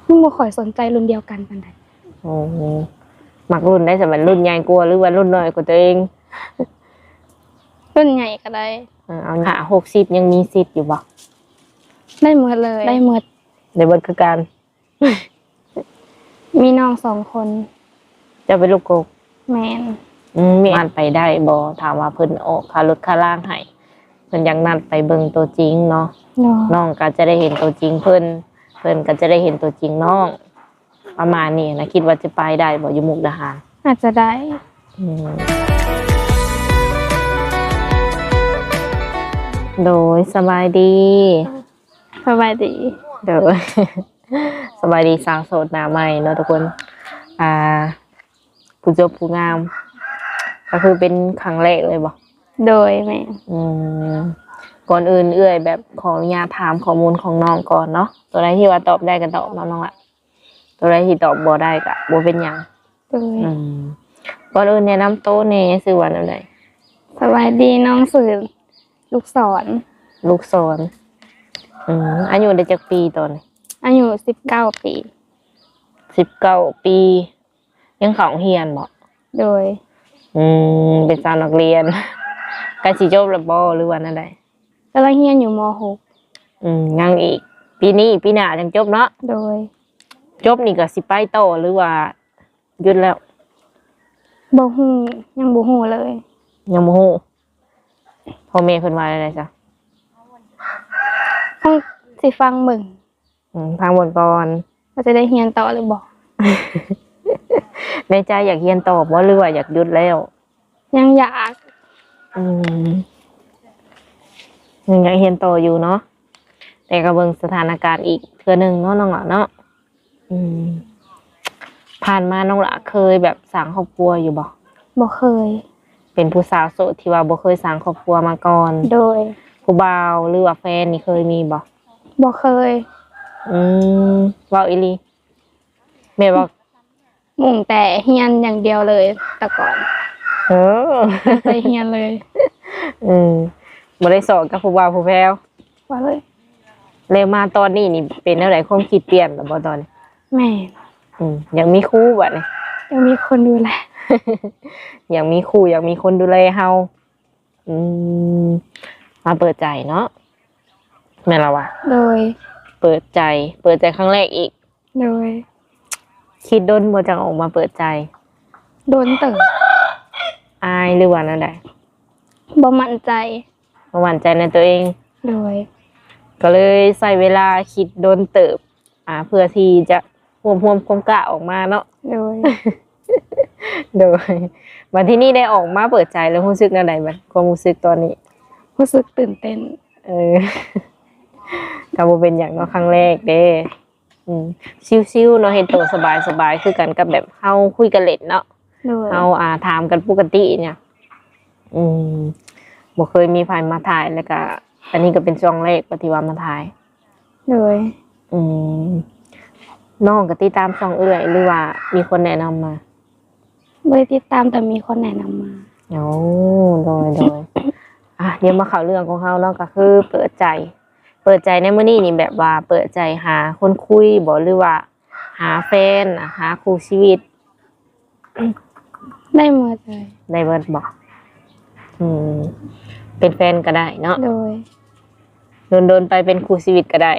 ຍັງບໍ່ຄ່ອຍສົນໃຈລຸ້ນດຽວກັນປານໃດ. ໂອ້ ມັກລຸ້ນໃດສະ ແມ່ນລຸ້ນໃຫຍ່ກວ່າ ຫຼືວ່າລຸ້ນນ້ອຍກວ່າຕົວເອງ? ລຸ້ນໃຫຍ່ກໍໄດ້. ເອີ ເອົາ ຫ້າຫົກສິບ ຍັງມີສິດຢູ່ບໍ່? ໄດ້ໝົດເລີຍ. ໄດ້ໝົດ. ໄດ້ເບິດຄືກັນ. ມີນ້ອງສອງຄົນ. ເຈົ້າເປັນລູກກົກ? ແມ່ນ. ອືມ ມັນໄປໄດ້ບໍ່ ຖ້າວ່າເພິ່ນອອກຄ່າລົດຄ່າລາງໃຫ້? ເພິ່ນຢາກນັດໄປເບິ່ງຕົວຈິງເນາະ. ໂດຍ. ນ້ອງກໍຈະໄດ້ເຫັນຕົວຈິງເພິ່ນ ເພິ່ນກໍຈະໄດ້ເຫັນຕົວຈິງນ້ອງ ປະມານນີ້ນະ. ຄິດວ່າຈະໄປໄດ້ບໍ່ ຢູ່ມຸກດາຫານ? ອາດຈະໄດ້. ອືມ ໂດຍ. ສະບາຍດີ. ສະບາຍດີ. ໂດຍ. ສະບາຍດີສາວໂສດໜ້າໃໝ່ເນາະທຸກຄົນ. ອ່າ ຜູ້ຈົບຜູ້ງາມ ກໍຄືເປັນຄັ້ງແລກເລີຍບໍ່? ໂດຍ ແມ່ນ. ອືມ ກ່ອນອື່ນເອື້ອຍແບບຂໍອະນຸຍາດຖາມຂໍ້ມູນຂອງນ້ອງກ່ອນເນາະ. ຕົວໃດທີ່ວ່າຕອບໄດ້ກໍຕອບເນາະນ້ອງລະ. ຕົວໃດທີ່ຕອບບໍ່ໄດ້ກໍບໍ່ເປັນຫຍັງ. ໂດຍ. ອືມ ກ່ອນອື່ນແນະນຳໂຕແດ່ ຊື່ວ່າແນວໃດ? ສະບາຍດີ ນ້ອງຊື່ລູກສອນ. ລູກສອນ. ອືມ ອາຍຸໄດ້ຈັກປີຕອນນີ້? ອາຍຸສິບເກົ້າປີ. ສິບເກົ້າປີ. ຍັງເຂົ້າໂຮງຮຽນບໍ່? ໂດຍ. ອືມ ເປັນສາວນັກຮຽນ ໃກ້ຊິຈົບແລ້ວບໍ່ ຫຼືວ່າແນວໃດ? ກຳລັງຮຽນຢູ່ ມໍຫົກ. ອືມ ຍັງອີກ ປີນີ້ປີໜ້າຈັ່ງຈົບເນາະ? ໂດຍ. ຈົບນີ້ກໍຊິໄປຕໍ່ ຫຼືວ່າຢຸດແລ້ວ? ບໍ່ຮູ້ ຍັງບໍ່ຮູ້ເລີຍ. ຍັງບໍ່ຮູ້. ພໍ່ແມ່ເພິ່ນວ່າແນວໃດຊະ? ເຮົາຊິຟັງເບິ່ງ. ອືມ ພັກເບິ່ງກ່ອນ ວ່າຈະໄດ້ຮຽນຕໍ່ຫຼືບໍ່. ໃນໃຈຢາກຮຽນຕໍ່ບໍ່ ຫຼືວ່າຢາກຢຸດແລ້ວ? ຍັງຢາກ. ອືມ ຍັງຢາກຮຽນຕໍ່ຢູ່ເນາະ ແຕ່ກໍເບິ່ງສະຖານະການອີກເທື່ອໜຶ່ງເນາະ ນ້ອງຫຼ້າເນາະ. ອືມ ຜ່ານມານ້ອງຫຼ້າເຄີຍແບບສ້າງຄອບຄົວຢູ່ບໍ່? ບໍ່ເຄີຍ. ເປັນຜູ້ສາວໂສດທີ່ວ່າບໍ່ເຄີຍສ້າງຄອບຄົວມາກ່ອນ. ໂດຍ. ຜູ້ບ່າວ ຫຼືວ່າແຟນນີ້ເຄີຍມີບໍ່? ບໍ່ເຄີຍ. ອືມ ເວົ້າອີ່ຫຼີ ແມ່ນບໍ່? ມຸ່ງແຕ່ຮຽນຢ່າງດຽວເລີຍແຕ່ກ່ອນ. ເອີ ຕັ້ງໃຈຮຽນເລີຍ. ອືມ ບໍ່ໄດ້ຊອກກັບຜູ້ບ່າວຜູ້ແພ້ວ? ບໍ່ເລີຍ. ແລ້ວມາຕອນນີ້ນີ້ເປັນແນວໃດ ຄວາມຄິດປ່ຽນແລ້ວບໍ່ຕອນນີ້? ແມ່ນ. ອືມ ຢາກມີຄູ່ບັດນີ້? ຢາກມີຄົນດູແລ. ຢາກມີຄູ່ ຢາກມີຄົນດູແລເຮົາ. ອືມ ມາເປີດໃຈເນາະ ແມ່ນລະວະ? ໂດຍ. ເປີດໃຈ ເປີດໃຈຄັ້ງແລກອີກ? ໂດຍ. ຄິດດົນບໍ່ຈັ່ງອອກມາເປີດໃຈ? ດົນເຕີບ. ອາຍ ຫຼືວ່າແນວໃດ? ບໍ່ໝັ້ນໃຈ. ບໍ່ໝັ້ນໃຈໃນຕົວເອງ. ໂດຍ. ກໍເລີຍໃຊ້ເວລາຄິດດົນເຕີບ ອ່າ ເພື່ອທີ່ຈະຮວບຮວມຄວາມກ້າອອກມາເນາະ. ໂດຍ. ໂດຍ. ບັດທີນີ້ໄດ້ອອກມາເປີດໃຈແລ້ວ ຮູ້ສຶກແນວໃດບັດ ຄວາມຮູ້ສຶກຕອນນີ້? ຮູ້ສຶກຕື່ນເຕັ້ນ. ເອີ ກໍບໍ່ເປັນຫຍັງເນາະ ຄັ້ງແລກເດ້. ອືມ ຊິວໆເນາະ ເຮັດໂຕສະບາຍໆ ຄືກັນກັບແບບເຮົາຄຸຍກັນເຫຼັ້ນເນາະ. ໂດຍ. ເຮົາ ອ່າ ຖາມກັນປົກກະຕິນີ້. ອືມ ບໍ່ເຄີຍມີໃຜມາຖ່າຍ ແລ້ວກະອັນນີ້ກໍເປັນຊ່ອງແລກປະ ທີ່ວ່າມາຖ່າຍ. ໂດຍ. ອືມ ນ້ອງກໍຕິດຕາມຊ່ອງເອື້ອຍ ຫຼືວ່າມີຄົນແນະນຳມາ? ບໍ່ໄດ້ຕິດຕາມ ແຕ່ມີຄົນແນະນຳມາ. ໂອ້ ໂດຍໆ. ອ່ະ ດຽວມາເຂົ້າເລື່ອງຂອງເຮົາເນາະ ກໍຄືເປີດໃຈ. ເປີດໃຈໃນມື້ນີ້ນີ້ ແບບວ່າເປີດໃຈຫາຄົນຄຸຍບໍ ຫຼືວ່າຫາແຟນ ຫາຄູ່ຊີວິດ? ໄດ້ໝົດເລີຍ. ໄດ້ເບິດບໍ? ອືມ ເປັນແຟນກໍໄດ້ເນາະ. ໂດຍ. ດົນໆໄປເປັນຄູ່ຊີວິດກໍໄດ້.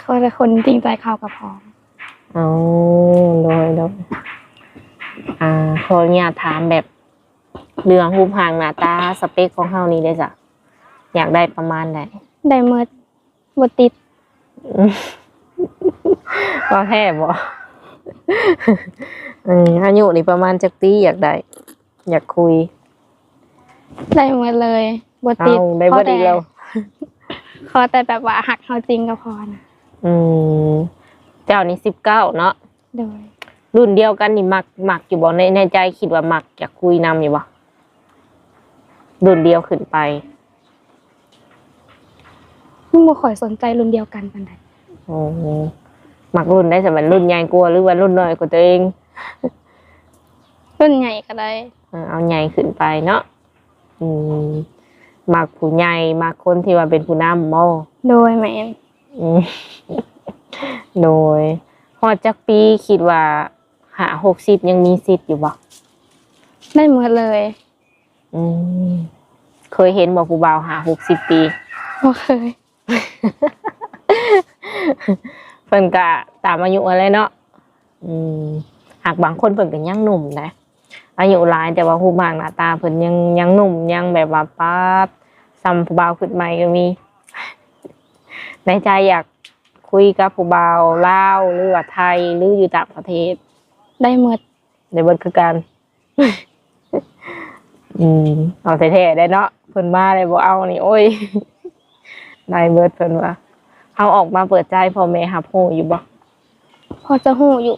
ຂໍແຕ່ຄົນຈິງໃຈເຂົ້າກໍພໍ. ອໍ ໂດຍໆ. ອ່າ ຂໍອະນຸຍາດຖາມແບບເລື່ອງຮູບຮ່າງໜ້າຕາ ສະເປັກຂອງເຮົານີ້ເດ້ຊະ ຢາກໄດ້ປະມານໃດ? ໄດ້ໝົດ. ບໍ່ຕິດ. ເວົ້າແທ້ບໍ? ເອີ ອາຍຸນີ້ປະມານຈັກປີ ຢາກໄດ້ ຢາກຄຸຍ? ໄດ້ໝົດເລີຍ ບໍ່ຕິດ. ເອົ້າ ໄດ້ເບິດອີກແລ້ວ. ຂໍແຕ່ ຂໍແຕ່ແບບວ່າຮັກເຮົາຈິງກໍພໍນະ. ອືມ ເຈົ້ານີ້ສິບເກົ້າເນາະ? ໂດຍ. ລຸ້ນດຽວກັນນີ້ມັກ ມັກຢູ່ບໍ່? ໃນ ໃນໃຈຄິດວ່າມັກ ຢາກຄຸຍນຳຢູ່ບໍ່? ລຸ້ນດຽວຂຶ້ນໄປ. ຍັງບໍ່ຄ່ອຍສົນໃຈລຸ້ນດຽວກັນປານໃດ. ໂອ້ ມັກລຸ້ນໃດສະ ແມ່ນລຸ້ນໃຫຍ່ກວ່າ ຫຼືວ່າລຸ້ນນ້ອຍກວ່າຕົວເອງ? ລຸ້ນໃຫຍ່ກໍໄດ້. ເອີ ເອົາໃຫຍ່ຂຶ້ນໄປເນາະ. ອືມ ມັກຜູ້ໃຫຍ່ ມັກຄົນທີ່ວ່າເປັນຜູ້ນຳບໍ? ໂດຍ ແມ່ນ. ອືມ ໂດຍ. ຮອດຈັກປີຄິດວ່າຫ້າຫົກສິບຍັງມີສິດຢູ່ບໍ່? ໄດ້ໝົດເລີຍ. ອືມ ເຄີຍເຫັນບໍ່ຜູ້ບ່າວຫ້າຫົກສິບປີ? ບໍ່ເຄີຍ. ເພິ່ນກະຕາມອາຍຸຫັ້ນແຫຼະເນາະ. ອືມ ຫາກບາງຄົນເພິ່ນກໍຍັງໜຸ່ມໄດ໋ ອາຍຸຫຼາຍ ແຕ່ວ່າຮູບຮ່າງໜ້າຕາເພິ່ນຍັງ ຍັງໜຸ່ມ ຍັງແບບວ່າ ປາດ ສ່ຳຜູ້ບ່າວຄຶດໃໝ່ກໍມີ. ໃນໃຈຢາກຄຸຍກັບຜູ້ບ່າວລາວ ຫຼືວ່າໄທ ຫຼືຢູ່ຕ່າງປະເທດ? ໄດ້ໝົດ. ໄດ້ເບິດຄືກັນ. ອືມ ເອົາແທ້ໆໄດ໋ເນາະ ເພິ່ນມາແລ້ວບໍ່ເອົານີ້ ໂອ້ຍ ໄດ້ເບິດເພິ່ນວ່າ. ເຮົາອອກມາເປີດໃຈ ພໍ່ແມ່ຮັບຮູ້ຢູ່ບໍ່? ພໍຈະຮູ້ຢູ່.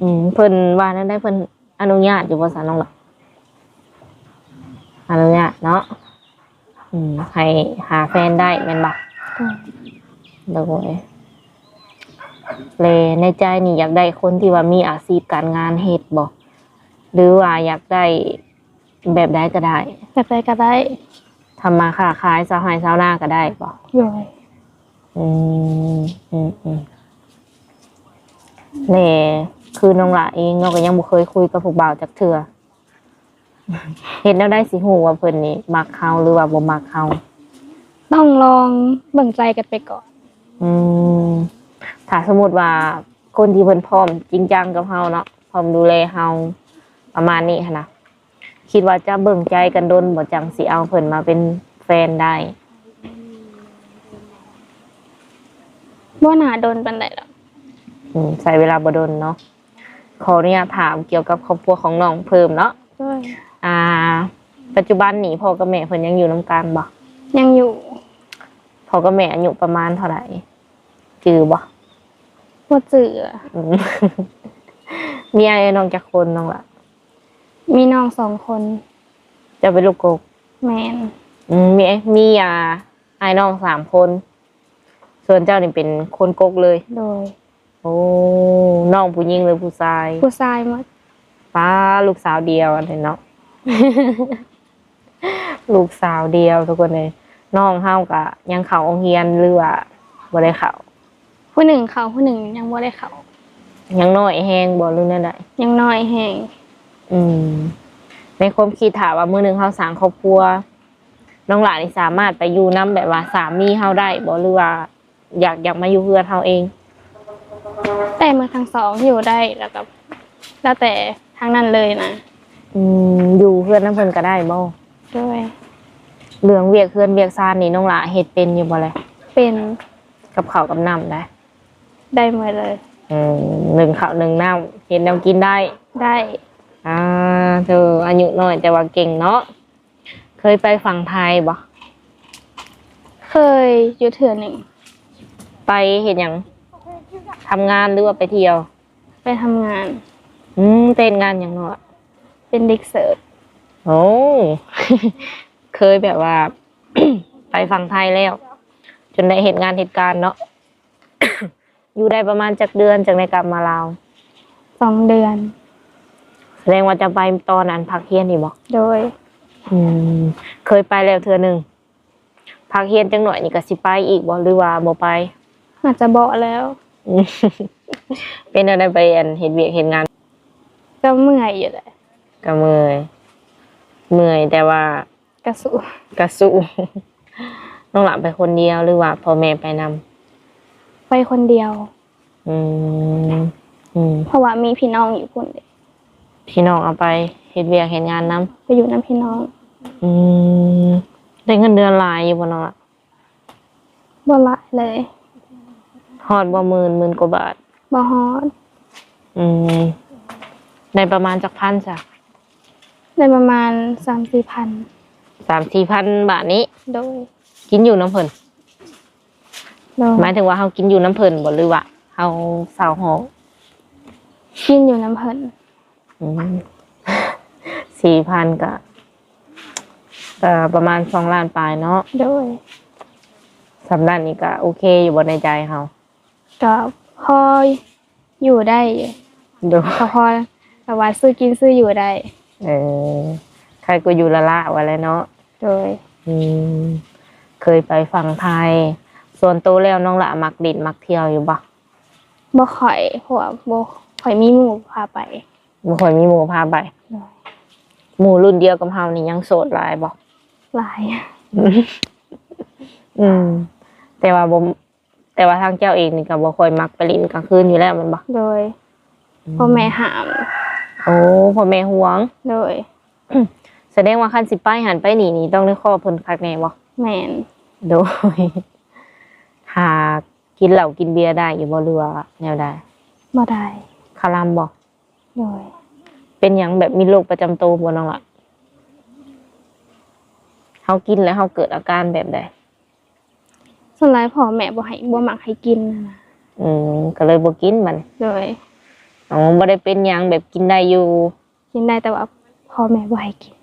ອືມ ເພິ່ນວ່າແນວໃດ? ເພິ່ນອະນຸຍາດຢູ່ບໍ່ຊະນ້ອງຫຼ້າ? ອະນຸຍາດເນາະ. ອືມ ໃຫ້ຫາແຟນໄດ້ແມ່ນບໍ່? ໂດຍ. ແລະໃນໃຈນີ້ຢາກໄດ້ຄົນທີ່ວ່າມີອາຊີບການງານເຮັດບໍ່ ຫຼືວ່າຢາກໄດ້ແບບໃດກໍໄດ້? ແບບໃດກໍໄດ້. ທຳມາຄ້າຂາຍ ຊາວໄຮ່ຊາວນາກໍໄດ້ບໍ່? ໂດຍ. ອືມ ອືມໆ ແລະຄືນ້ອງຫຼ້າເອງເນາະ ກໍຍັງບໍ່ເຄີຍຄຸຍກັບຜູ້ບ່າວຈັກເທື່ອ. ເຮັດແນວໃດຊິຮູ້ວ່າເພິ່ນນີ້ມັກເຮົາ ຫຼືວ່າບໍ່ມັກເຮົາ? ຕ້ອງລອງເບິ່ງໃຈກັນໄປກ່ອນ. ອືມ ຖ້າສົມມຸດວ່າຄົນທີ່ເພິ່ນພ້ອມຈິງຈັງກັບເຮົາເນາະ ພ້ອມດູແລເຮົາ ປະມານນີ້ຫັ້ນນະ ຄິດວ່າຈະເບິ່ງໃຈກັນດົນບໍ່ ຈັ່ງຊິເອົາເພິ່ນມາເປັນແຟນໄດ້? ບໍ່ໜ້າດົນປານໃດດອກ. ອືມ ໃຊ້ເວລາບໍ່ດົນເນາະ. ຂໍອະນຸຍາດຖາມກ່ຽວກັບຄອບຄົວຂອງນ້ອງເພີ່ມເນາະ. ໂດຍ. ອ່າ ປັດຈຸບັນນີ້ພໍ່ກັບແມ່ເພິ່ນຍັງຢູ່ນຳກັນບໍ່? ຍັງຢູ່. ພໍ່ກັບແມ່ອາຍຸປະມານເທົ່າໃດ? ຈື່ບໍ່? ບໍ່ຈື່. ອືມ ມີອ້າຍນ້ອງຈັກຄົນນ້ອງຫຼ້າ? ມີນ້ອງສອງຄົນ. ເຈົ້າເປັນລູກກົກ? ແມ່ນ. ອືມ ມີ ມີ ອ່າ ອ້າຍນ້ອງສາມຄົນ ສ່ວນເຈົ້ານີ້ເປັນຄົນກົກເລີຍ? ໂດຍ. ໂອ້ ນ້ອງຜູ້ຍິງຫຼືຜູ້ຊາຍ? ຜູ້ຊາຍໝົດ. ປ້າ ລູກສາວດຽວອັນນີ້ເນາະ ລູກສາວດຽວທຸກຄົນເອີຍ. ນ້ອງເຮົາກະຍັງເຂົ້າໂຮງຮຽນ ຫຼືວ່າບໍ່ໄດ້ເຂົ້າ? ຜູ້ໜຶ່ງເຂົ້າ ຜູ້ໜຶ່ງຍັງບໍ່ໄດ້ເຂົ້າ. ຍັງນ້ອຍແຮງບໍ່ ຫຼືແນວໃດ? ຍັງນ້ອຍແຮງ. ອືມ ໃນຄວາມຄິດ ຖ້າວ່າມື້ໜຶ່ງເຮົາສ້າງຄອບຄົວ ນ້ອງຫຼ້ານີ້ສາມາດໄປຢູ່ນຳແບບວ່າສາມີເຮົາໄດ້ບໍ່ ຫຼືວ່າ ຢາກ ຢາກມາຢູ່ເຮືອນເຮົາເອງ? ແຕ່ໝົດທັງສອງຢູ່ໄດ້ ແລ້ວກໍແລ້ວແຕ່ທາງນັ້ນເລີຍນະ. ອືມ ຢູ່ເຮືອນນຳເພິ່ນກໍໄດ້ບໍ່? ໂດຍ. ເລື່ອງວຽກເຮືອນວຽກຊານນີ້ ນ້ອງຫຼ້າເຮັດເປັນຢູ່ບໍ່ແລະ? ເປັນ. ກັບເຂົ້າກັບນ້ຳໄດ້? ໄດ້ໝົດເລີຍ. ເອີ ໜຶ້ງເຂົ້າໜຶ້ງນ້ຳ ເຮັດແນວກິນໄດ້? ໄດ້. ອ່າ ເທີ ອາຍຸນ້ອຍແຕ່ວ່າເກັ່ງເນາະ. ເຄີຍໄປຝັ່ງໄທບໍ່? ເຄີຍຢູ່ເທື່ອໜຶ່ງ. ໄປເຮັດຫຍັງ? ທຳງານ ຫຼືວ່າໄປທ່ຽວ? ໄປທຳງານ. ອືມ ໄປເຮັດງານຫຍັງເນາະ? ເປັນເດັກເສີບ. ໂອ້ ເຄີຍແບບວ່າ ໄປຝັ່ງໄທແລ້ວ ຈົນໄດ້ເຮັດງານເຮັດການເນາະ. ຢູ່ໄດ້ປະມານຈັກເດືອນ ຈັ່ງໄດ້ກັບມາລາວ? ສອງເດືອນ. ສະແດງວ່າຈະໄປຕອນອັນພັກຮຽນນີ້ບໍ? ໂດຍ. ອືມ ເຄີຍໄປແລ້ວເທື່ອໜຶ່ງ. ພັກຮຽນຈັກໜ້ອຍນີ້ກໍຊິໄປອີກບໍ ຫຼືວ່າບໍ່ໄປ? ອາດຈະບໍ່ແລ້ວ. ເປັນແນວໃດໄປອັນເຮັດວຽກເຮັດງານ? ກໍເມື່ອຍຢູ່ແຫຼະ. ກໍເມື່ອຍ ເມື່ອຍ ແຕ່ວ່າ ກະສູ້ ກະສູ້. ນ້ອງຫຼ້າໄປຄົນດຽວ ຫຼືວ່າພໍ່ແມ່ໄປນຳ? ໄປຄົນດຽວ. ອືມ ອືມ ເພາະວ່າມີພີ່ນ້ອງຢູ່ພຸ້ນເດ້. ພີ່ນ້ອງເອົາໄປເຮັດວຽກເຮັດງານນຳ? ໄປຢູ່ນຳພີ່ນ້ອງ. ອືມ ໄດ້ເງິນເດືອນຫຼາຍຢູ່ບໍ່ນ້ອງຫຼ້າ? ບໍ່ຫຼາຍເລີຍ. ຮອດບໍ່ ໝື່ນ ໝື່ນກວ່າບາດ? ບໍ່ຮອດ. ອືມ ໄດ້ປະມານຈັກພັນຊະ? ໄດ້ປະມານສາມສີ່ພັນ. ສາມສີ່ພັນບາດນີ້? ໂດຍ. ກິນຢູ່ນຳເພິ່ນ? ໂດຍ. ໝາຍເຖິງວ່າເຮົາກິນຢູ່ນຳເພິ່ນບໍ ຫຼືວ່າເຮົາເຊົ່າຫ້ອງ? ກິນຢູ່ນຳເພິ່ນ. ອືມ ສີ່ພັນ ກະ ກະປະມານສອງລ້ານປາຍເນາະ. ໂດຍ. ສ່ຳນັ້ນນີ້ກະໂອເຄຢູ່ບໍ່ໃນໃຈເຮົາ? ກະພໍຢູ່ໄດ້ຢູ່. ໂດຍ. ກະພໍແບບວ່າຊື້ກິນຊື້ຢູ່ໄດ້. ເອີ ໃຄກວ່າຢູ່ລ້າໆວ່າແຫຼະເນາະ. ໂດຍ. ອືມ ເຄີຍໄປຝັ່ງໄທ. ສ່ວນໂຕແລ້ວນ້ອງຫຼ້າມັກຫຼິ້ນມັກທ່ຽວຢູ່ບໍ່? ບໍ່ຄ່ອຍ ເພາະວ່າບໍ່ຄ່ອຍມີໝູ່ພາໄປ. ບໍ່ຄ່ອຍມີໝູ່ພາໄປ. ໂດຍ. ໝູ່ລຸ້ນດຽວກັບເຮົານີ້ຍັງໂສດຫຼາຍບໍ່? ຫຼາຍ. ອືມ ແຕ່ວ່າບໍ່ ແຕ່ວ່າທາງເຈົ້າເອງນີ້ກໍບໍ່ຄ່ອຍມັກໄປຫຼິ້ນກາງຄືນຢູ່ແລ້ວແມ່ນບໍ່? ໂດຍ. ອືມ ພໍ່ແມ່ຫ້າມ. ໂອ້ ພໍ່ແມ່ຫ່ວງ. ໂດຍ. ສະແດງວ່າຄັນຊິໄປຫັ້ນໄປນີ້ນີ້ ຕ້ອງໄດ້ຂໍເພິ່ນຄັກແນ່ບໍ່? ແມ່ນ. ໂດຍ. ຫາກິນເຫຼົ້າກິນເບຍໄດ້ຢູ່ບໍ່ ຫຼືວ່າແນວໃດ? ບໍ່ໄດ້. ຄາລຳບໍ່? ໂດຍ. ເປັນຫຍັງ ແບບມີໂລກປະຈຳໂຕບໍ່ນ້ອງລະ? ເຮົາກິນແລ້ວເຮົາເກີດອາການແບບໃດ? ສ່ວນຫຼາຍພໍ່ແມ່ບໍ່ໃຫ້ ບໍ່ມັກໃຫ້ກິນຫັ້ນນະ. ອືມ ກໍເລີຍບໍ່ກິນບັດນີ້. ໂດຍ. ອໍ ບໍ່ໄດ້ເປັນຫຍັງ ແບບກິນໄດ້ຢູ່? ກິນໄດ້ ແຕ່ວ່າພໍ່ແມ່ບໍ່ໃຫ້ກິນ.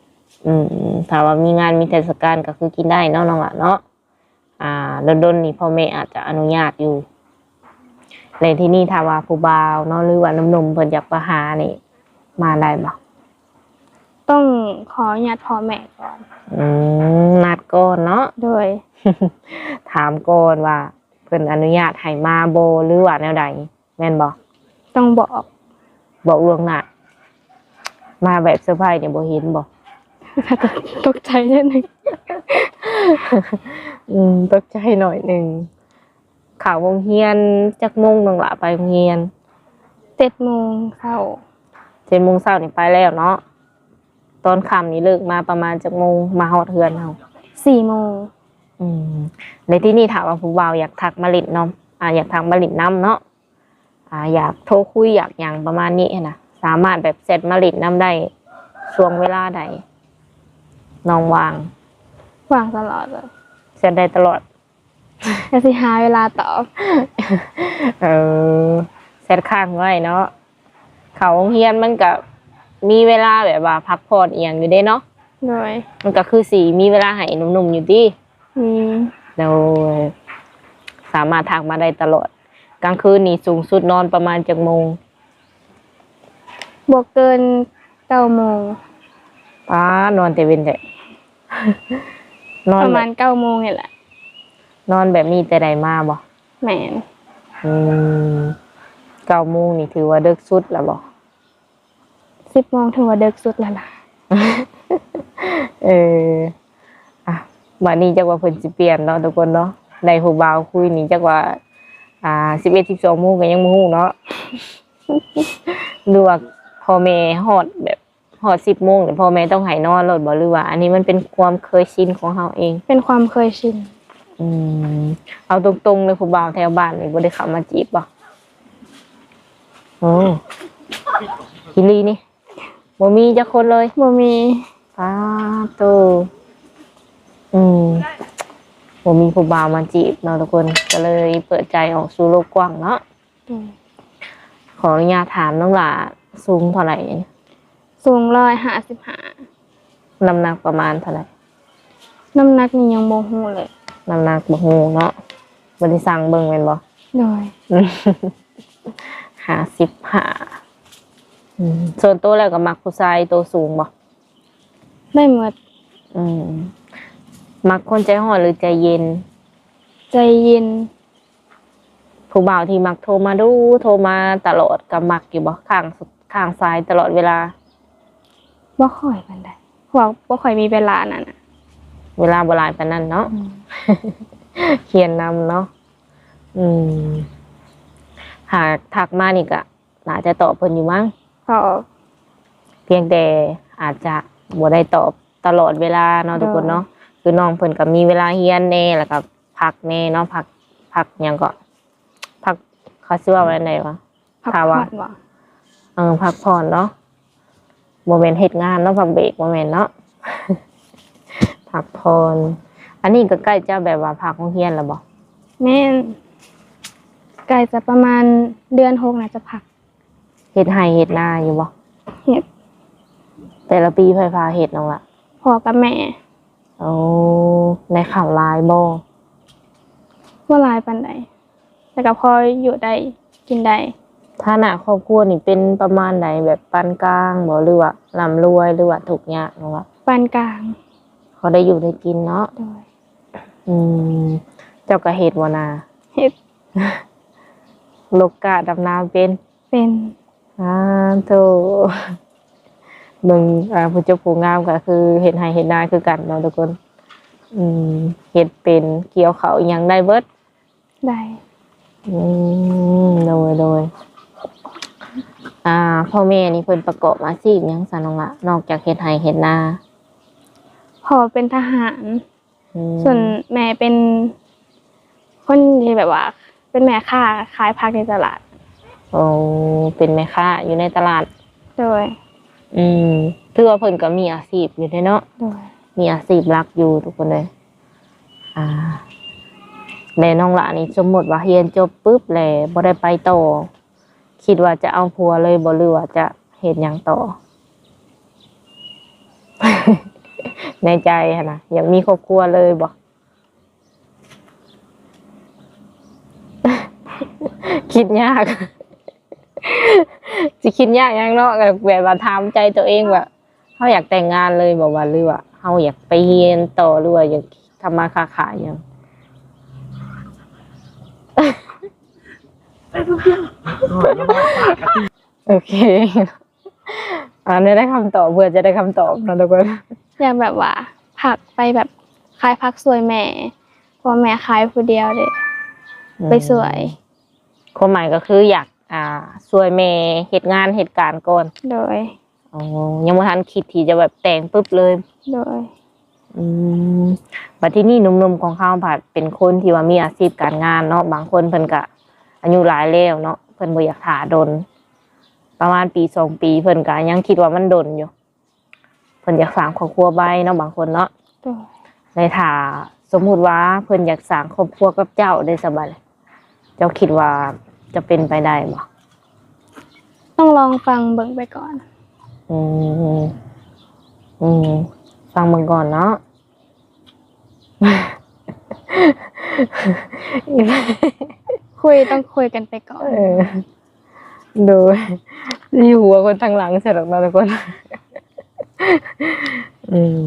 ອືມ ຖ້າວ່າມີງານມີເທດສະການກໍຄືກິນໄດ້ເນາະ ນ້ອງຫຼ້າເນາະ. ອ່າ ດົນໆນີ້ພໍ່ແມ່ອາດຈະອະນຸຍາດຢູ່. ແລະ ທີນີ້ຖ້າວ່າຜູ້ບ່າວເນາະ ຫຼືວ່າໜຸ່ມໆເພິ່ນຢາກມາຫານີ້ ມາໄດ້ບໍ່? ຕ້ອງຂໍອະນຸຍາດພໍ່ແມ່ກ່ອນ. ອືມ ນັດກ່ອນເນາະ. ໂດຍ. ຖາມກ່ອນວ່າເພິ່ນອະນຸຍາດໃຫ້ມາບໍ່ ຫຼືວ່າແນວໃດ? ແມ່ນບໍ່? ຕ້ອງບອກ. ບອກລ່ວງໜ້າ. ມາແບບເຊີໄພນີ້ບໍ່ເຫັນບໍ່? ຕົກໃຈໜ້ອຍໜຶ່ງ. ອືມ ຕົກໃຈໜ້ອຍໜຶ່ງ. ເຂົ້າໂຮງຮຽນຈັກໂມງນ້ອງຫຼ້າໄປໂຮງຮຽນ? ເຈັດໂມງເຊົ້າ. ເຈັດໂມງເຊົ້ານີ້ໄປແລ້ວເນາະ. ຕອນຄ່ຳນີ້ເລີກມາປະມານຈັກໂມງ ມາຮອດເຮືອນເຮົາ? ສີ່ໂມງ. ອືມ ໃນທີ່ນີ້ຖ້າວ່າຜູ້ບ່າວຢາກທັກມາຫຼິ້ນເນາະ ອ່າ ຢາກທັກມາຫຼິ້ນນຳເນາະ ອ່າ ຢາກໂທຄຸຍ ຢາກຫຍັງປະມານນີ້ຫັ້ນນະ ສາມາດແບບແຊັດມາຫຼິ້ນນຳໄດ້ ຊ່ວງເວລາໃດນ້ອງວ່າງ? ວ່າງຕະຫຼອດເລີຍ. ແຊັດໄດ້ຕະຫຼອດ. ກໍຊິຫາເວລາຕອບ. ເອີ ແຊັດຄ້າງໄວ້ເນາະ. ເຂົ້າໂຮງຮຽນມັນກະມີເວລາແບບວ່າພັກຜ່ອນອີ່ຫຍັງຢູ່ເດ້ເນາະ. ໂດຍ. ມັນກະຄືຊິມີເວລາໃຫ້ໜຸ່ມໆຢູ່ຕິ? ມີ. ໂດຍ. ສາມາດທັກມາໄດ້ຕະຫຼອດ. ກາງຄືນນີ້ສູງສຸດນອນປະມານຈັກໂມງ? ບໍ່ເກີນເກົ້າໂມງ. ປາດ ນອນແຕ່ເວັນແທ້. ນອນ ປະມານເກົ້າໂມງນີ້ແຫຼະ. ນອນແບບນີ້ແຕ່ໃດມາບໍ່? ແມ່ນ. ອືມ ເກົ້າໂມງນີ້ຖືວ່າເດິກສຸດແລ້ວບໍ່? ສິບໂມງຖືວ່າເດິກສຸດແລ້ວລະ. ເອີ ອ່ະ ບາດນີ້ຈັກວ່າເພິ່ນຊິປ່ຽນເນາະທຸກຄົນເນາະ ໄດ້ຜູ້ບ່າວຄຸຍນີ້ ຈັກວ່າ ອ່າ ສິບເອັດ ສິບສອງໂມງກໍຍັງບໍ່ຮູ້ເນາະ ຫຼືວ່າພໍ່ແມ່ຮອດແບບ ຮອດສິບໂມງນີ້ພໍ່ແມ່ຕ້ອງໃຫ້ນອນໂລດບໍ່ ຫຼືວ່າອັນນີ້ມັນເປັນຄວາມເຄີຍຊິນຂອງເຮົາເອງ? ເປັນຄວາມເຄີຍຊິນ. ອືມ ເອົາຕົງໆເລີຍ ຜູ້ບ່າວແຖວບ້ານນີ້ບໍ່ໄດ້ເຂົ້າມາຈີບບໍ່? ໂອ້ ອີ່ຫຼີນີ້ ບໍ່ມີຈັກຄົນເລີຍ? ບໍ່ມີ. ປາໂຕ ອືມ ບໍ່ມີຜູ້ບ່າວມາຈີບເນາະທຸກຄົນ ກໍເລີຍເປີດໃຈອອກສູ່ໂລກກວ້າງເນາະ. ໂດຍ. ຂໍອະນຸຍາດຖາມ ນ້ອງຫຼ້າສູງເທົ່າໃດ? ສູງຮ້ອຍຫ້າສິບຫ້າ. ນ້ຳໜັກປະມານເທົ່າໃດ? ນ້ຳໜັກນີ້ຍັງບໍ່ຮູ້ເລີຍ. ນ້ຳໜັກບໍ່ຮູ້ເນາະ ບໍ່ໄດ້ຊັ່ງເບິ່ງແມ່ນບໍ່? ໂດຍ. ຫ້າສິບຫ້າ. ອືມ ສ່ວນໂຕແລ້ວກໍມັກຜູ້ຊາຍໂຕສູງບໍ່? ໄດ້ໝົດ. ອືມ ມັກຄົນໃຈຮ້ອນ ຫຼື ໃຈເຢັນ? ໃຈເຢັນ. ຜູ້ບ່າວທີ່ມັກໂທມາດູ ໂທມາຕະຫຼອດ ກໍມັກຢູ່ບໍ່? ຄ້າງ ຄ້າງສາຍຕະຫຼອດເວລາ? ບໍ່ຄ່ອຍປານໃດ ເພາະວ່າບໍ່ຄ່ອຍມີເວລານັ້ນນະ. ເວລາບໍ່ຫຼາຍປານນັ້ນເນາະ. ອືມ ຂຽນນຳເນາະ. ອືມ ຫາກທັກມານີ້ກະໜ້າຈະຕອບເພິ່ນຢູ່ມັ້ງ. ຕອບ. ພຽງແຕ່ອາດຈະບໍ່ໄດ້ຕອບຕະຫຼອດເວລາເນາະ ໂດຍ ທຸກຄົນເນາະ. ຄືນ້ອງເພິ່ນກໍມີເວລາຮຽນແດ່ ແລ້ວກໍພັກແດ່ເນາະ ພັກ ພັກຫຍັງເກາະ ພັກ ເຂົາຊິເວົ້າວ່າແນວໃດວະ? ພັກຜ່ອນບໍ່? ເອີ ພັກຜ່ອນເນາະ ບໍ່ແມ່ນເຮັດງານເນາະ ພັກເບຣກ ບໍ່ແມ່ນເນາະ ພັກຜ່ອນ. ອັນນີ້ກໍໃກ້ຈະແບບວ່າພັກໂຮງຮຽນແລ້ວບໍ່? ແມ່ນ ໃກ້ຈະປະມານເດືອນຫົກໜ້າຈະພັກ. ເຮັດໄຮ່ເຮັດນາຢູ່ບໍ່? ເຮັດ. ແຕ່ລະປີໃຜພາເຮັດນ້ອງລະ? ພໍ່ກັບແມ່. ໂອ້ ໄດ້ເຂົ້າຫຼາຍບໍ່? ບໍ່ຫຼາຍປານໃດ ແຕ່ກໍພໍຢູ່ໄດ້ກິນໄດ້. ຖານະຄອບຄົວນີ້ເປັນປະມານໃດ? ແບບປານກາງບໍ່ ຫຼືວ່າລ່ຳລວຍ ຫຼືວ່າທຸກຍາກ ຫຼືວ່າ? ປານກາງ. ພໍໄດ້ຢູ່ໄດ້ກິນເນາະ. ໂດຍ. ອືມ ເຈົ້າກໍເຮັດບໍ່ນາ? ເຮັດ. ລົກກ້າ ດຳນາເປັນ? ເປັນ. ອາ ໂທ້ ເບິ່ງ ອາ ຜູ້ຈົບຜູ້ງາມກໍຄືເຮັດໄຮ່ເຮັດນາຄືກັນເນາະທຸກຄົນ. ອືມ ເຮັດເປັນ ກ່ຽວເຂົ້າອີ່ຫຍັງໄດ້ເບິດ? ໄດ້. ອືມ ໂດຍ ໂດຍ. ອ່າ ພໍ່ແມ່ນີ້ເພິ່ນປະກອບອາຊີບຫຍັງຊະນ້ອງລະ ນອກຈາກເຮັດໄຮ່ເຮັດນາ? ພໍ່ເປັນທະຫານ. ອືມ ສ່ວນແມ່ເປັນຄົນທີ່ແບບວ່າເປັນແມ່ຄ້າຂາຍຜັກໃນຕະຫຼາດ. ໂອ້ ເປັນແມ່ຄ້າຢູ່ໃນຕະຫຼາດ. ໂດຍ. ອືມ ຖືວ່າເພິ່ນກໍມີອາຊີບຢູ່ເດ້ເນາະ. ໂດຍ. ມີອາຊີບຫຼັກຢູ່ທຸກຄົນເອີຍ. ອ່າ ແລະ ນ້ອງຫຼ້ານີ້ ສົມມຸດວ່າຮຽນຈົບປຶບແລ້ວບໍ່ໄດ້ໄປຕໍ່ ຄິດວ່າຈະເອົາຜົວເລີຍບໍ່ ຫຼືວ່າຈະເຮັດຫຍັງຕໍ່? ໃນໃຈຫັ້ນນະ ຢາກມີຄອບຄົວເລີຍບໍ່? ຄິດຍາກ ຊິຄິດຍາກຫຍັງເນາະ ແບບວ່າຖາມໃຈຕົວເອງວ່າ ເຮົາຢາກແຕ່ງງານເລີຍບໍ່ ວ່າ ຫຼືວ່າເຮົາຢາກໄປຮຽນຕໍ່ ຫຼືວ່າຢາກທຳມາຄ້າຂາຍຫຍັງ? ໂອເຄ ອັນນີ້ໄດ້ຄຳຕອບ ເພື່ອຈະໄດ້ຄຳຕອບເນາະທຸກຄົນ. ຢາກແບບວ່າພັກ ໄປແບບຂາຍຜັກຊ່ວຍແມ່ ເພາະວ່າແມ່ຂາຍຜູ້ດຽວເດ້ ອືມ ໄປຊ່ວຍ. ຄວາມໝາຍກໍຄືຢາກ ອ່າ ຊ່ວຍແມ່ເຮັດງານເຮັດການກ່ອນ. ໂດຍ. ອໍ ຍັງບໍ່ທັນຄິດທີ່ຈະແບບແຕ່ງປຶບເລີຍ. ໂດຍ. ອືມ ບັດທີນີ້ໜຸ່ມໆຂອງເຮົາພັດເປັນຄົນທີ່ວ່າມີອາຊີບການງານເນາະ ບາງຄົນເພິ່ນກະອາຍຸຫຼາຍແລ້ວເນາະ ເພິ່ນບໍ່ຢາກຖ້າດົນ ປະມານປີສອງປີ ເພິ່ນກະຍັງຄິດວ່າມັນດົນຢູ່ ເພິ່ນຢາກສ້າງຄອບຄົວໄວເນາະ ບາງຄົນເນາະ. ໂດຍ. ແລະ ຖ້າສົມມຸດວ່າເພິ່ນຢາກສ້າງຄອບຄົວກັບເຈົ້າເດ້ ສະບາຍ ເຈົ້າຄິດວ່າຈະເປັນໄປໄດ້ບໍ່? ຕ້ອງລອງຟັງເບິ່ງໄປກ່ອນ. ອືມ ອືມ ຟັງເບິ່ງກ່ອນເນາະ. ຄຸຍ ຕ້ອງຄຸຍກັນໄປກ່ອນ. ເອີ ໂດຍ ຢູ່ຫົວຄົນທາງຫຼັງຊັ້ນດອກເນາະທຸກຄົນ. ອືມ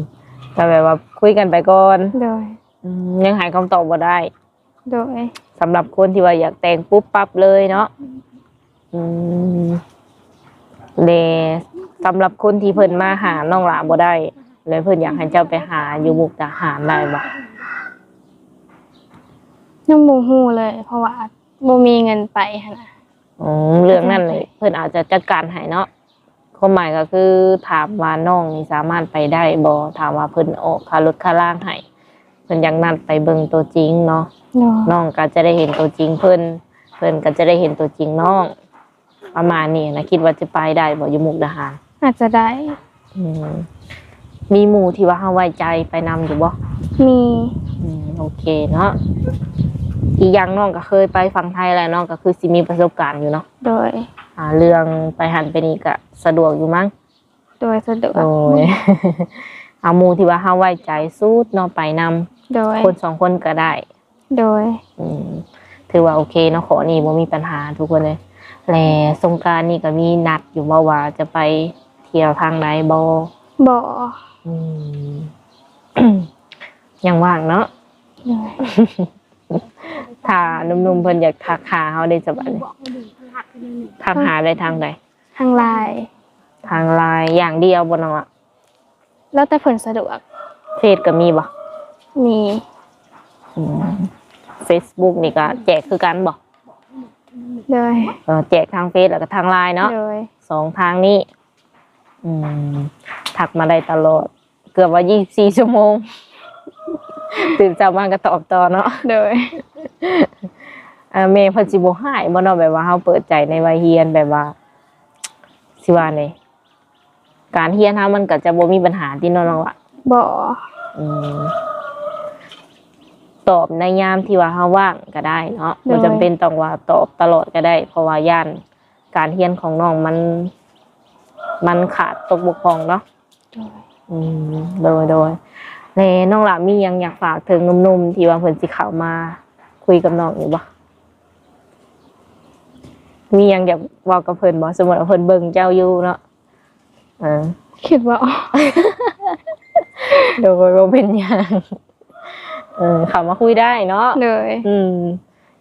ກໍແບບວ່າຄຸຍກັນໄປກ່ອນ. ໂດຍ. ອືມ ຍັງໃຫ້ຄຳຕອບບໍ່ໄດ້. ໂດຍ. ສຳລັບຄົນທີ່ວ່າຢາກແຕ່ງປຸບປັບເລີຍເນາະ. ອືມ ແລະ ສຳລັບຄົນທີ່ເພິ່ນມາຫານ້ອງຫຼ້າບໍ່ໄດ້ ແລະ ເພິ່ນຢາກໃຫ້ເຈົ້າໄປຫາຢູ່ມຸກດາຫານໄດ້ບໍ່? ຍັງບໍ່ຮູ້ເລີຍ ເພາະວ່າບໍ່ມີເງິນໄປຫັ້ນນະ. ອືມ ເລື່ອງນັ້ນເພິ່ນອາດຈະຈັດການໃຫ້ເນາະ. ຄວາມໝາຍກໍຄືຖາມວ່ານ້ອງນີ້ສາມາດໄປໄດ້ບໍ່? ຖາມວ່າເພິ່ນອອກຄ່າລົດຄ່າລາງໃຫ້ ເພິ່ນຢາກນັດໄປເບິ່ງຕົວຈິງເນາະ. ໂດຍ. ນ້ອງກໍຈະໄດ້ເຫັນຕົວຈິງເພິ່ນ ເພິ່ນກໍຈະໄດ້ເຫັນຕົວຈິງນ້ອງ ປະມານນີ້ນະ. ຄິດວ່າຈະໄປໄດ້ບໍ່ ຢູ່ມຸກດາຫານ? ອາດຈະໄດ້. ອືມ ມີໝູ່ທີ່ວ່າເຮົາໄວ້ໃຈໄປນຳຢູ່ບໍ່? ມີ. ອືມ ໂອເຄເນາະ. ອີກຢ່າງນ້ອງກໍເຄີຍໄປຝັ່ງໄທແລ້ວ ນ້ອງກໍຄືຊິມີປະສົບການຢູ່ເນາະ. ໂດຍ. ອ່າ ເລື່ອງໄປຫັ້ນໄປນີ້ກໍສະດວກຢູ່ມັ້ງ. ໂດຍ ສະດວກ. ໂດຍ. ເອົາໝູ່ທີ່ວ່າເຮົາໄວ້ໃຈສຸດເນາະ ໄປນຳ. ໂດຍ. ຄົນສອງຄົນກໍໄດ້. ໂດຍ. ອືມ ຖືວ່າໂອເຄເນາະ ຂໍ້ນີ້ບໍ່ມີບັນຫາທຸກຄົນເລີຍ. ແລະ ສົງການນີ້ກໍມີນັດຢູ່ບໍ່ວ່າຈະໄປທ່ຽວທາງໃດບໍ່? ບໍ່. ອືມ ຍັງວ່າງເນາະ. ໂດຍ. ຖ້າໜຸ່ມໆເພິ່ນຢາກທັກຫາເຮົາເດ້ ສະບາຍ ທັກຫາໄດ້ທາງໃດ? ທາງ LINE. ທາງ LINE ຢ່າງດຽວບໍ່ນ້ອງລະ? ແລ້ວແຕ່ເພິ່ນສະດວກ. ເຟສກໍມີບໍ່? ມີ. ອືມ ເຟສບຸກນີ້ກໍແຈກຄືກັນບໍ່? ໂດຍ. ເອີ ແຈກທາງເຟສ ແລ້ວກໍທາງ LINE ເນາະ. ໂດຍ. ສອງທາງນີ້. ອືມ ທັກມາໄດ້ຕະຫຼອດ ເກືອບວ່າ ຊາວສີ່ຊົ່ວໂມງ ຕື່ນເຊົ້າມາກໍຕອບຕໍ່ເນາະ. ໂດຍ. ເອີ ແມ່ເພິ່ນຊິບໍ່ຮ້າຍບໍ່ເນາະ ແບບວ່າເຮົາເປີດໃຈໃນໄວຮຽນ ແບບວ່າ ຊິວ່າແນວໃດ ການຮຽນເຮົາມັນກໍຈະບໍ່ມີບັນຫາຕິເນາະນ້ອງລະ? ບໍ່. ອືມ ຕອບໃນຍາມທີ່ວ່າເຮົາວ່າງກໍໄດ້ເນາະ. ໂດຍ. ບໍ່ຈຳເປັນຕ້ອງວ່າຕອບຕະຫຼອດກໍໄດ້ ເພາະວ່າຢ້ານການຮຽນຂອງນ້ອງມັນ ມັນຂາດຕົກບົກຜ່ອງເນາະ. ໂດຍ. ອືມ ໂດຍ ໂດຍ. ແລະ ນ້ອງຫຼ້າມີຫຍັງຢາກຝາກເຖິງໜຸ່ມໆທີ່ວ່າເພິ່ນຊິເຂົ້າມາຄຸຍກັບນ້ອງຢູ່ບໍ່? ມີຫຍັງຢາກເວົ້າກັບເພິ່ນບໍ່? ສົມມຸດວ່າເພິ່ນເບິ່ງເຈົ້າຢູ່ເນາະ. ເອີ ຄິດບໍ່ອອກ. ໂດຍ ບໍ່ເປັນຫຍັງ. ເອີ ເຂົ້າມາຄຸຍໄດ້ເນາະ. ໂດຍ. ອືມ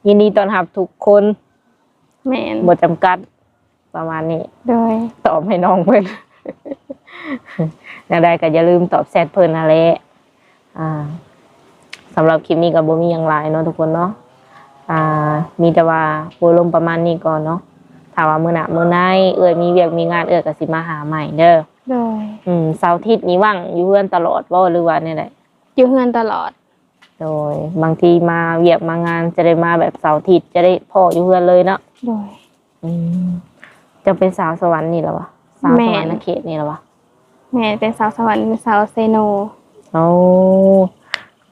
ຍິນດີຕ້ອນຮັບທຸກຄົນ. ແມ່ນ ບໍ່ຈຳກັດ ປະມານນີ້ ໂດຍ ຕອບໃຫ້ນ້ອງເພິ່ນ ແນວໃດກໍຢ່າລືມຕອບແຊັດເພິ່ນຫັ້ນແຫຼະ. ອ່າ ສຳລັບຄລິບນີ້ກໍບໍ່ມີຫຍັງຫຼາຍເນາະທຸກຄົນເນາະ. ອ່າ ມີແຕ່ວ່າໂອ້ລົມປະມານນີ້ກ່ອນເນາະ. ຖ້າວ່າມື້ໜ້າມື້ໃນເອື້ອຍມີວຽກມີງານ ເອື້ອຍກໍຊິມາຫາໃໝ່ເດີ. ໂດຍ ອືມ ເສົາທິດນີ້ວ່າງຢູ່ເຮືອນຕະຫຼອດບໍ່ ຫຼືວ່າແນວໃດ? ຢູ່ເຮືອນຕະຫຼອດ. ໂດຍ ບາງທີມາວຽກມາງານຈະໄດ້ມາແບບເສົາທິດ ຈະໄດ້ພໍ້ຢູ່ເຮືອນເລີຍເນາະ. ໂດຍ ອືມ ເຈົ້າເປັນສາວສະຫວັນນີ້ລະວະ? ສາວ ແມ່ນ ສະຫວັນນະເຂດນີ້ລະວະ? ແມ່ນ ເປັນສາວສະຫວັນ ເປັນສາວເຊໂນ. ໂອ້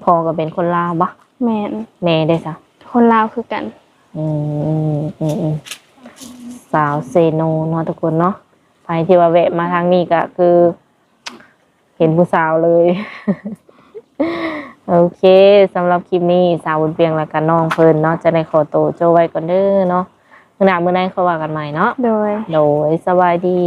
ພໍ່ກໍເປັນຄົນລາວບໍ່? ແມ່ນ. ແມ່ເດ້ຊະ? ຄົນລາວຄືກັນ. ອືມ ອືມ ອືມ ອືມ ສາວເຊໂນເນາະທຸກຄົນເນາະ. ໃຜທີ່ວ່າແວະມາທາງນີ້ກໍຄື ເຫັນຜູ້ສາວເລີຍ. ໂອເຄ ສຳລັບຄລິບນີ້ ສາວບຸນປຽງ ແລະກະນ້ອງເພິ່ນເນາະ ຈະໄດ້ຂໍໂຕໂຈໄວ້ກ່ອນເດີເນາະ. ມື້ໜ້າມື້ໃນຄ່ອຍວ່າກັນໃໝ່ເນາະ. ໂດຍ ໂດຍ ສະບາຍດີ.